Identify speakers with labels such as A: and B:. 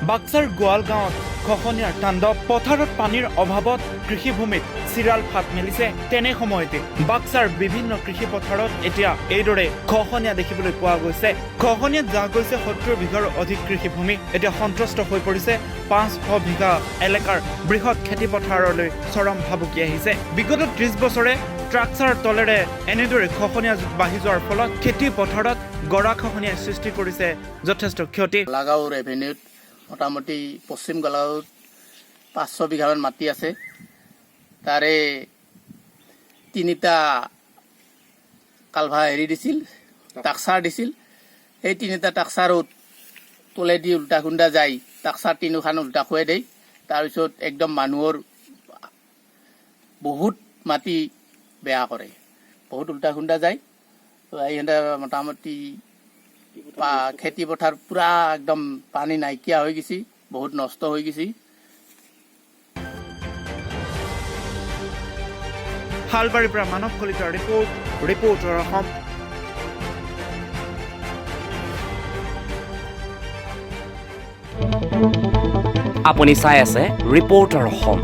A: বাক্সাৰ গোৱালগাঁৱত খহনীয়াৰ তাণ্ডৱ। পথাৰত পানীৰ অভাৱত কৃষিভূমিত চিৰাল ফাট মেলিছে। তেনে সময়তে বাক্সাৰ বিভিন্ন কৃষি পথাৰত এতিয়া এইদৰে খহনীয়া দেখিবলৈ পোৱা গৈছে। খহনীয়াত জাহ গৈছে 70 বিঘাৰো অধিক কৃষিভূমি। এতিয়া সন্ত্ৰস্ত হৈ পৰিছে 500 বিঘা এলেকাৰ বৃহৎ খেতিপথাৰলৈ চৰম ভাবুকি আহিছে। বিগত 30 বছৰে ট্ৰাকচাৰ তলেৰে এনেদৰে খহনীয়া বাঢ়ি যোৱাৰ ফলত খেতি পথাৰত গৰা খহনীয়াই সৃষ্টি কৰিছে যথেষ্ট ক্ষতি।
B: গোলাগাঁও ৰেভিনিউত মোটামুটি পশ্চিম গোলাগাঁৱত 500 বিঘামান মাটি আছে। তাৰে তিনিটা কালভা হেৰি দিছিল, টাকচাৰ দিছিল। সেই তিনিটা টাকচাৰত তলেদি উল্টা খুন্দা যায়, টাকচাৰ তিনিওখন উল্টা খুৱাই দিয়ে। তাৰপিছত একদম মানুহৰ বহুত মাটি বেয়া কৰে, বহুত উল্টা খুন্দা যায়। এইহঁতে মোটামুটি খেতি পথাৰ পুৰা একদম পানী নাইকিয়া হৈ গৈছে, বহুত নষ্ট হৈ গৈছে।
A: শালবাৰীৰ পৰা মানৱ কলিতাৰ ৰিপৰ্ট, ৰিপৰ্টাৰ অসম।
C: আপুনি চাই আছে ৰিপৰ্টাৰ অসম।